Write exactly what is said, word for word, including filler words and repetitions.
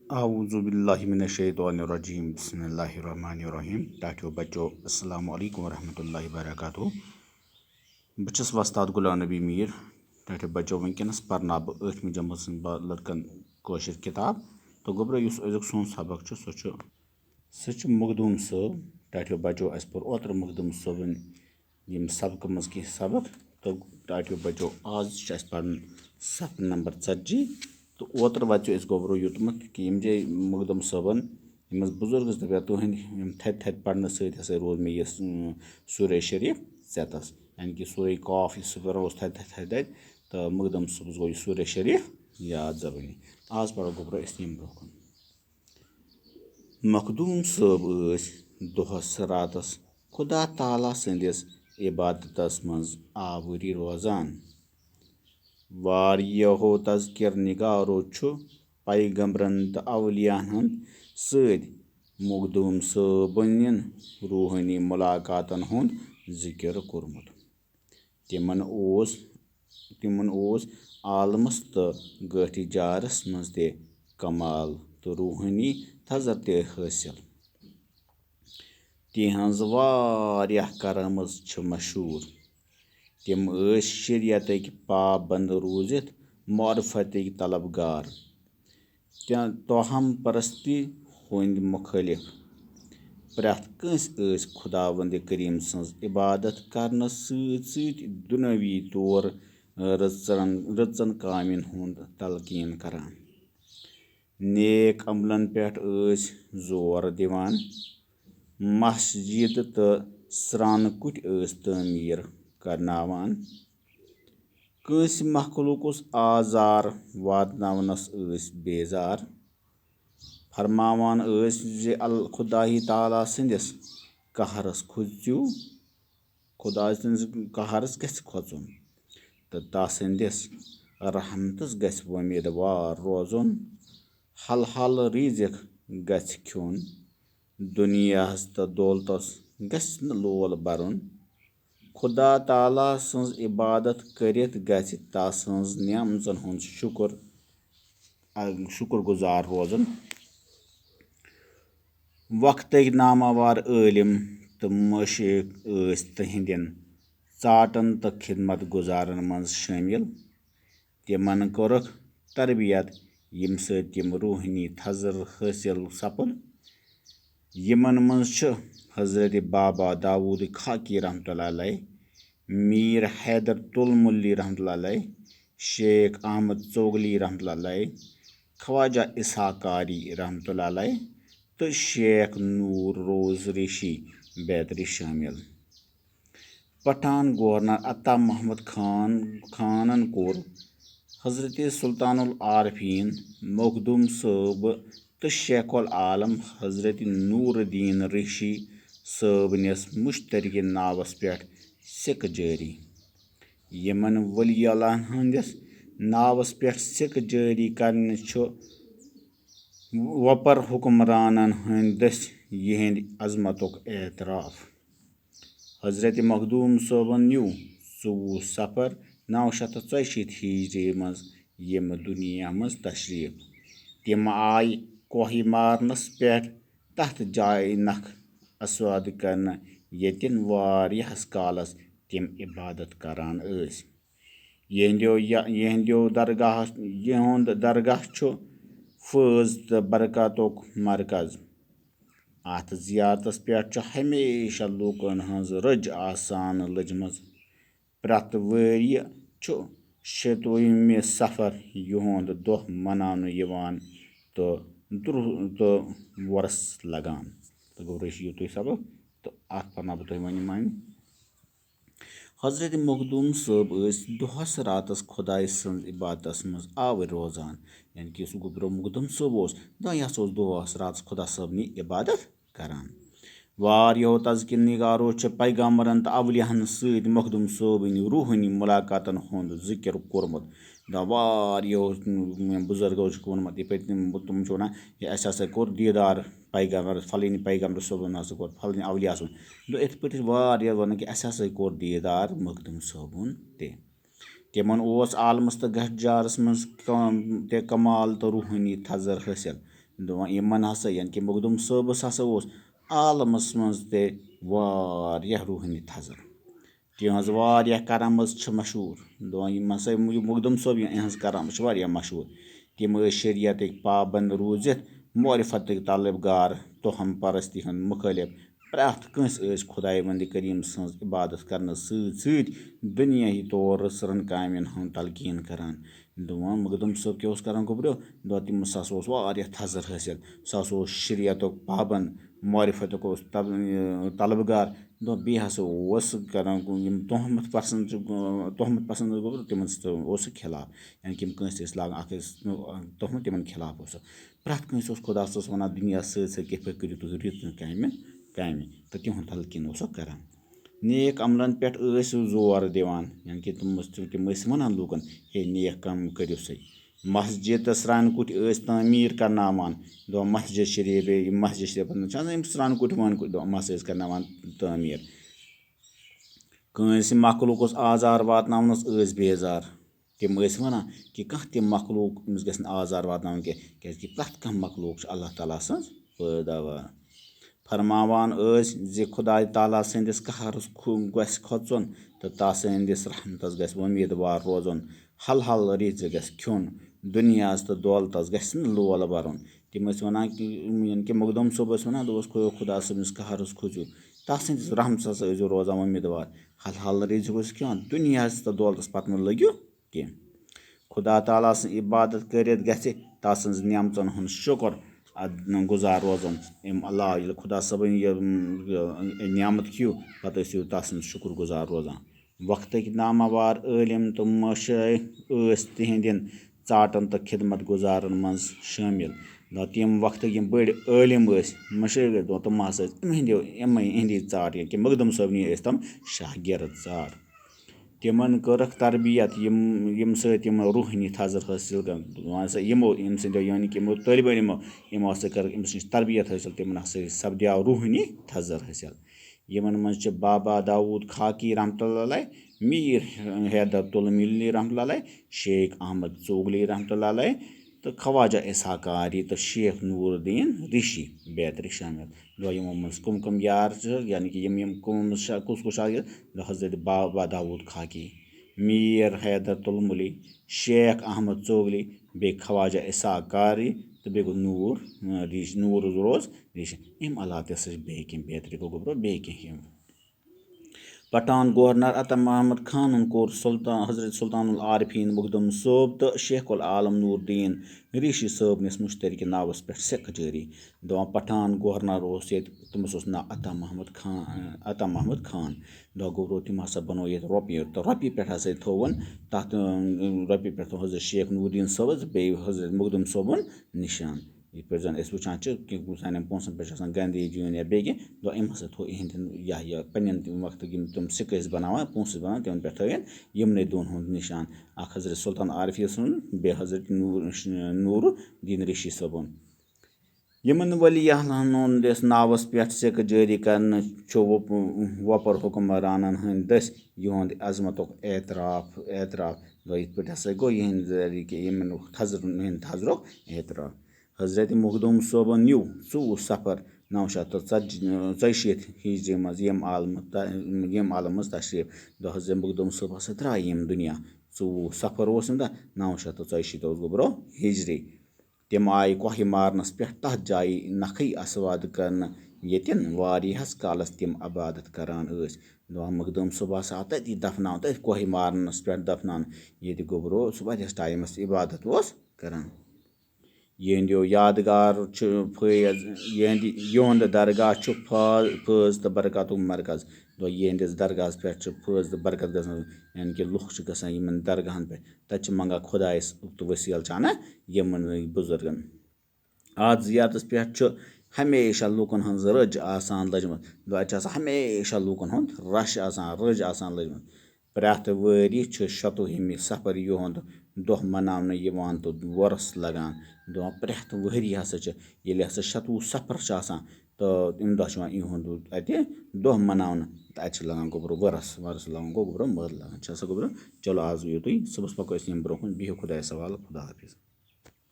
اعوذ باللہ من الشیطان الرجیم، بسم اللہ الرحمن الرحیم۔ ٹاٹھیو بچو، السلام علیکم ورحمۃ اللہ وبرکاتہ۔ بہٕ چھُس وۄستاد غلام نبی میٖر۔ ٹاٹھیو بچو، وٕنکیٚنَس پرناو بہٕ ٲٹھمہِ جمٲژ ہٕنٛز با-، لٔڑکَن کٲشِر کِتاب۔ تہٕ گوٚبرو، یُس أزیُک سون سبق چھُ، سُہ چھُ، سُہ چھُ مخدوٗم صٲب۔ ٹاٹھیو بچو، اَسہِ پوٚر اوترٕ مخدوٗم صٲبٕنۍ یِم سبقہٕ منٛز کینٛہہ سبق۔ تہٕ ٹاٹھیو بچو، آز چھُ اَسہِ پرُن صفہٕ نمبر ژتجی۔ تہٕ اوترٕ واتیو أسۍ گوٚبرو یوٚتمَتھ کہِ یِم جاے مخدوٗم صٲبَن، یِم ٲسۍ بُزرگَس دَپان، تُہٕنٛدۍ یِم تھدِ تھدِ پرنہٕ سۭتۍ ہسا روٗد مےٚ یہِ، اۭں، سورہ شریف ژٮ۪تَس۔ یعنی کہِ سورہ قاف یُس سُہ پَران اوس تھدِ تھدِ تھدِ تھدِ، تہٕ مخدوٗم صٲبَس گوٚو یہِ سورہ شریف یاد زبٲنی۔ آز پَرو گوٚبرو أسۍ یِم برٛونٛہہ کُن۔ مخدوٗم صٲب ٲسۍ دۄہَس راتَس خدا تعالیٰ سٕنٛدِس عبادتَس منٛز آوٕرۍ روزان۔ واریاہو تذکر نگارو چھُ پیغمبرن تہٕ اولیاہن ہٕنٛد سۭتۍ مخدوٗم صٲبٕنٮ۪ن روحٲنی ملاقاتن ہُنٛد ذکر کوٚرمُت۔ تِمن اوس، تِمن اوس عالمس تہٕ گٲٹھِ جارس منٛز تہِ کمال تہٕ روحٲنی تھزر تہِ حٲصِل۔ تِہنٛز واریاہ کرامژ چھِ مشہوٗر۔ تِم ٲسۍ شریعتٕکۍ پابند روٗزِتھ معرفتٕکۍ طلبگار۔ تہ-، توہم پرستی ہٕنٛدۍ مخٲلف۔ پرٛٮ۪تھ کٲنٛسہِ ٲسۍ خداوند کریم سٕنٛز عبادت کرنس سۭتۍ سۭتۍ دُنیٲوی طور رٕژن، رٕژن کامٮ۪ن ہُنٛد تلقین کران۔ نیک عملن پٮ۪ٹھ ٲسۍ زور دِوان۔ مسجد تہٕ سرٛانہٕ کُٹھۍ ٲسۍ تعمیٖر کرناوان۔ کٲنٛسہِ مخلوٗقس آزار واتناونس ٲسۍ بیزار۔ فرماوان ٲسۍ زِ ال-، خداہی تعالیٰ سٕنٛدِس قہرس کھوژِو۔ خۄداے سٕنٛزِ قہرس گژھِ کھۄژُن تہٕ تسٕنٛدِس رحمتس گژھِ وۄمیدوار روزُن۔ حلال رزق گژھِ کھیوٚن۔ دُنیاہس تہٕ دولتس گژھِ نہٕ لول برُن۔ خدا تعالیٰ سٕنٛز عبادت کٔرِتھ گژھِ تسٕنٛز نعمژن ہُنٛد شُکر، شُکر گُزار روزُن۔ وقتٕکۍ ناماوار عٲلم تہٕ مشٲیخ ٲسۍ تِہنٛدٮ۪ن ژاٹن تہٕ خدمت گُزارن منٛز شٲمِل۔ تِمن کوٚرُکھ تربیت، ییٚمہِ سۭتۍ تِم روحٲنی تھزر حٲصِل سپُد۔ یِمن منٛز چھِ حضرت بابا داوود خاکی رحمتہ اللہ علیہ، میر حیدر تلملی رحمتہ اللہ علیہ، شیخ احمد ژوگلی رحمتہ اللہ علیہ، خواجہ اسحاق قاری رحمتہ اللہ علیہ تہٕ شیخ نور روز ریشی بیترِ شٲمِل۔ پٹھان گورنر عطا محمد خان، خانن کوٚر حضرت سلطان العارفین مخدوم صٲب تہٕ شیخ العالم حضرت نور الدین ریشی صٲبنِس مشترکہِ ناوس پٮ۪ٹھ سِکہٕ جٲری۔ یِمن ولی اللہ ہٕنٛدِس ناوس پٮ۪ٹھ سِکہٕ جٲری کرنہِ چھُ وۄپر حکمرانن ہٕنٛدۍ دٔسۍ یِہنٛدِ عظمتُک اعتراف۔ حضرت مخدوم صٲبن نیوٗ ژوٚوُہ صفر نو شیٚتھ تہٕ ژۄیہِ شیٖتھ ہجری منٛز ییٚمہِ دُنیا منٛز تشریف۔ تِم آیہِ کوہہِ مارنس پٮ۪ٹھ تتھ جایہِ نکھ آسود کرنہٕ، ییٚتٮ۪ن واریاہس کالس تِم عبادت کران ٲسۍ۔ یِہنٛدیو یا-، یِہنٛدیو درگاہ، یِہُنٛد درگاہ چھُ فٲض تہٕ برکاتُک مرکز۔ اتھ زیارتس پٮ۪ٹھ چھُ ہمیشہ لوٗکن ہٕنٛز رٔج آسان لٔجمٕژ۔ پرٛٮ۪تھ ؤرۍ یہِ چھُ شیٚتوُہمہِ صفر یِہُنٛد دۄہ مناونہٕ یِوان تہٕ درو-، تہٕ وۄرس لگان۔ تہٕ گوٚو رٔشی یِتُے سبق تہٕ اتھ پرناو بہٕ تۄہہِ وۄنۍ یِم۔ حضرت مخدوم صٲب ٲسۍ دۄہس راتس خۄدایہِ سٕنٛز عبادتس منٛز آوٕرۍ روزان۔ یعنی کہِ یُس گوٚبرو مخدوم صٲب اوس، دپان یہِ ہسا اوس دۄہس راتس خۄدا صٲبنٕے عبادت کران۔ واریاہو تذکر نگارو چھِ پیغمبرن تہٕ اولیاہن سۭتۍ مخدوم صٲبٕنۍ روحٲنی ملاقاتن ہُنٛد ذکر کوٚرمُت۔ دپان واریاہو، م، بُزرگو چھُکھ ووٚنمُت، یِتھ پٲٹھۍ تِم، تِم چھِ ونان، یہِ اَسہِ ہسا کوٚر دیٖدار پیغمبر، فلٲنی پیغمبر صٲبُن ہسا کوٚر، فلٲنی اولیاہس منٛز۔ دوٚپ، یِتھ پٲٹھۍ چھِ واریاہ ونان کہِ اَسہِ ہسا کوٚر دیٖدار مخدوم صٲبُن تہِ۔ تِمن اوس عالمس تہٕ گٹھ جارس منٛز کم-، تہِ کمال تہٕ روحٲنی تھزر حٲصِل۔ دپان یِمن ہسا، یعنی کہِ مخدوم صٲبس ہسا اوس عالمس منٛز تہِ واریاہ روحٲنی تھزر۔ تِہنٛز واریاہ کرامت چھِ مشہوٗر۔ دپان یِم ہسا یِم، یہِ مخدوم صٲب، یِہنٛز کرامت چھِ واریاہ مشہوٗر۔ تِم ٲسۍ شریعتٕکۍ پابند روٗزِتھ، معرفتٕکۍ طلبگار، توہم پرستی ہُنٛد مُخٲلف۔ پرٛٮ۪تھ کٲنٛسہِ ٲسۍ خۄداوندِ کریم سٕنٛز عبادت کرنہٕ سۭتۍ سۭتۍ دُنیٲہی طور رٕژرن کامٮ۪ن ہُنٛد تلقین کران۔ دپان مخدوم صٲب کیٛاہ اوس کران گوٚبرو؟ دپان تٔمِس ہسا اوس واریاہ تھزر حٲصِل۔ سُہ ہسا اوس شریعتُک پابند، معرفتُک اوس طب-، طلبگار۔ دپان بیٚیہِ ہسا اوس کران یِم تہمت پسند چھِ، تہمت پسند ٲسۍ گوٚبرو، تِمن سۭتۍ اوس سُہ خلاف۔ یعنی کہِ یِم کٲنٛسہِ تہِ ٲسۍ لاگان اکھ أکِس تہمت، تِمن خلاف اوس سُہ۔ پرٛٮ۪تھ کٲنٛسہِ اوس خۄدا صٲبَس وَنان، دُنیاہَس سۭتۍ سۭتۍ کِتھ پٲٹھۍ کٔرِو تُہۍ رٕژ کامہِ، کامہِ۔ تہٕ تِہُنٛد تلقیٖن اوس سُہ کران۔ نیک عملن پٮ۪ٹھ ٲسۍ زور دِوان، یعنی کہِ تِم ٲسۍ، تِم ٲسۍ وَنان لوٗکن، ہے، نیک کٲم کٔرِو سا۔ مسجد تہٕ سرٛانہِ کُٹھۍ ٲسۍ تعمیٖر کرناوان۔ دَپان مسجد شریف، یہِ مسجد شریفَس منٛز چھِ آسان یِم سرٛانہِ کُٹھۍ وانہِ کُٹھۍ، دَپان یِم ہسا ٲسۍ کرناوان تعمیٖر۔ کٲنٛسہِ مخلوٗقَس آزار واتناونَس ٲسۍ بیزار۔ تِم ٲسۍ وَنان کہِ کانٛہہ تہِ مخلوٗق، أمِس گژھِ نہٕ آزار واتناوُن کینٛہہ، کیٛازِکہِ پرٛٮ۪تھ کانٛہہ مخلوٗق چھُ اللہ تعالیٰ سٕنٛز پٲداوار۔ فرماوان ٲسۍ زِ خۄداے تعالیٰ سٕنٛدِس قہرَس کھُ-، گژھِ کھۄژُن تہٕ تَس سٕنٛدِس رحمتَس گژھِ وۄمیدوار روزُن۔ حل حل رِزق گژھِ کھیوٚن، دُنیاہَس تہٕ دولتَس گژھِ نہٕ لول بَرُن۔ تِم ٲسۍ وَنان کہِ، یعنی کہِ مخدوم صٲب ٲسۍ وَنان، دوٚپُس، خۄ-، خۄدا صٲبنِس قہرَس کھوٗژِو، تَس سٕنٛدِس رحمتَس ہسا ٲسۍزیو روزان وۄمیدوار۔ حل حل رِزق گژھِ کھیوٚن، دُنیاہَس تہٕ دولتَس پَتہٕ مہٕ لٔگِو کینٛہہ۔ خدا تعالیٰ سٕنٛز عبادت کٔرِتھ گژھِ تَس سٕنٛز نعمژن ہُنٛد شُکر اَد-، گُزار روزُن۔ اَمہِ علاوٕ ییٚلہِ خدا صٲبٕنۍ یہِ، یہِ، یہِ نعمت کھیٚیِو، پتہٕ ٲسِو تَس سٕنٛز شُکر گُزار روزان۔ وقتٕکۍ ناماوار عٲلِم تہٕ مشٲیخ ٲسۍ تِہنٛدٮ۪ن ژاٹن تہٕ خدمت گُزارن منٛز شٲمِل۔ نہ، تِم وقتٕکۍ یِم بٔڑۍ عٲلِم ٲسۍ، مشٲیخ ٲسۍ، تِم ہسا ٲسۍ یِہنٛدیو، یِمے، یِہنٛدی ژاٹھ، یا کہِ مخدوم صٲبنی ٲسۍ تِم شاگرد ژاٹھ۔ تِمن کٔرٕکھ تربیت، یِم، یِم سۭتۍ یِمن روحٲنی تھزر حٲصِل گٔے۔ وۄنۍ ہسا یِمو، یِم سٕنٛدیو، یعنی کہِ یِمو طٲلبہِ علمو، یِمو ہسا کٔرٕکھ أمۍ سٕنٛز تربیت حٲصِل، تِمن ہسا سپدیو روحٲنی تھزر حٲصِل۔ یِمن منٛز چھِ بابا داوود خاکی رحمتہ اللہ علیہ، میٖر حیدر تُلمُلی رحمتہ اللہ علیہ، شیخ احمد ژوگلی رحمتہ اللہ علیہ، تہٕ خواجہ اسحاق قاری تہٕ شیخ نور الدین ریشی بیترِ شٲمِل۔ دۄہ یِمو منٛز کٕم کٕم یار چھِ، یعنی کہِ یِم، یِم کٕم شا-، کُس کُس شاگرد؟ دۄہ حضرت بابا داوود خاکی، میٖر حیدر تُلمُلی، شیخ احمد ژوگلی، بیٚیہِ خواجہ اسحاق قاری تہٕ بیٚیہِ گوٚو نور، اۭں، ریش-، نور روز ریشی۔ اَمہِ علاوٕ تہِ ہسا چھِ بیٚیہِ کینٛہہ بیترِ گوٚو گوٚبرو، بیٚیہِ کینٛہہ یِم۔ پٹھان گورنر عطا محمد خانن کوٚر سلطان، حضرت سلطان العارفین مخدوم صٲب تہٕ شیخ العالم نور الدین ریشی صٲبنِس مشترکہِ ناوس پٮ۪ٹھ سِکہٕ جٲری۔ دپان پٹھان گورنر اوس ییٚتہِ، تٔمِس اوس ناو عطا محمد خان، عطا محمد خان۔ دۄہ گوٚبرو تِم ہسا بنوو ییٚتہِ رۄپیہِ، تہٕ رۄپیہِ پٮ۪ٹھ ہسا تھووُن تتھ، اۭں، رۄپیہِ پٮ۪ٹھ تھوو حضرت شیخ نور الدین صٲبس، بیٚیہِ حضرت مخدوم صٲبُن نشان۔ یِتھ پٲٹھۍ زَن أسۍ وٕچھان چھِ کہِ کُنہِ ساتہٕ یِم پونٛسَن پٮ۪ٹھ چھِ آسان گنٛدگی جٲنۍ یا بیٚیہِ کینٛہہ، دَپان أمۍ ہسا تھوٚو یِہِنٛدٮ۪ن یا، یا پنٛنٮ۪ن تِم وقتٕکۍ یِم تِم سِکہٕ ٲسۍ بَناوان، پونٛسہٕ ٲسۍ بَناوان، تِمَن پٮ۪ٹھ تھٲوِن یِمنٕے دۄن ہُنٛد نِشان، اَکھ حضرت سلطان عارفی سُنٛد، بیٚیہِ حضرت نوٗر، نوٗرُ دیٖن ریشی صٲبُن۔ یِمَن ولی اللہَن ہٕنٛدِس ناوَس پٮ۪ٹھ سِکہٕ جٲری کرنہٕ چھُ وۄپ-، وۄپَر حُکمرانَن ہٕنٛدۍ دٔسۍ یِہُنٛد عظمتُک اعتراف، اعتراف گوٚو۔ یِتھ پٲٹھۍ ہسا گوٚو یِہِنٛدِ ذٔریعہٕ کہِ یِمَن تھزرُن، یِہِنٛدِ تھزرُک اعتراف۔ حضرت مخدوم صٲبن نیوٗ ژوٚوُہ صفر نو شیٚتھ تہٕ ژتجی، ژۄیہِ شیٖتھ ہجری منٛز ییٚمہِ عالمہٕ تہ-، ییٚمہِ عالمہٕ منٛز تشریٖف۔ دۄہ حضرت مخدوم صٲب ہسا درٛاے ییٚمہِ دُنیا۔ ژوٚوُہ صفر اوس یِم دۄہ، نو شیٚتھ تہٕ ژۄیہِ شیٖتھ اوس گوٚبرو ہجری۔ تِم آیہِ کوہہِ مارنس پٮ۪ٹھ تتھ جایہِ نکھٕے اسواد کرنہٕ، ییٚتٮ۪ن واریاہس کالس تِم عبادت کران ٲسۍ۔ دۄہ مخدوم صٲب ہسا آو تٔتی دفناونہٕ، تٔتھۍ کوہہِ مارنس پٮ۪ٹھ دفناونہٕ، ییٚتہِ گوٚبرو سُہ واریاہس ٹایمس عبادت اوس کران۔ یِہنٛدیو یادگار چھُ فٲیض، یِہنٛدِ، یِہُنٛد درگاہ چھُ فا-، فٲض تہٕ برکاتُک مرکز۔ دۄہ یِہنٛدِس درگاہس پٮ۪ٹھ چھُ فٲض تہٕ برکت گژھان، یعنی کہِ لُکھ چھِ گژھان یِمن درگاہن پٮ۪ٹھ، تَتہِ چھِ منٛگان خۄدایس تہٕ وسیٖلہٕ چھِ اَنان یِمن بُزرگن۔ اَتھ زیارتس پٮ۪ٹھ چھُ ہمیشہ لُکن ہٕنٛز رٔج آسان لٔجمٕژ۔ دۄہ اَتہِ چھِ آسان ہمیشہ لُکن ہُنٛد رش آسان، رٔج آسان لٔجمٕژ۔ پرٛٮ۪تھ ؤری چھُ شَتوُہمہِ صفر یِہُنٛد دۄہ مناونہٕ یِوان تہٕ وۄرُس لگان۔ دَپان پرٛٮ۪تھ ؤری ہسا چھِ، ییٚلہِ ہسا شَتوُہ صفر چھُ آسان، تہٕ اَمہِ دۄہ چھُ یِوان یِہُنٛد اَتہِ دۄہ مناونہٕ۔ تہٕ اَتہِ چھِ لگان گوٚبرو وۄرُس، وۄرُس لگان گوٚبرو مٲلہٕ لگان۔ چھِ آسان گوٚبرو، چلو آز یُتُے، صُبحَس پَکو أسۍ ییٚمہِ برٛونٛہہ کُن۔ بِہِو خۄدایَس حوالہٕ، خدا حافظ۔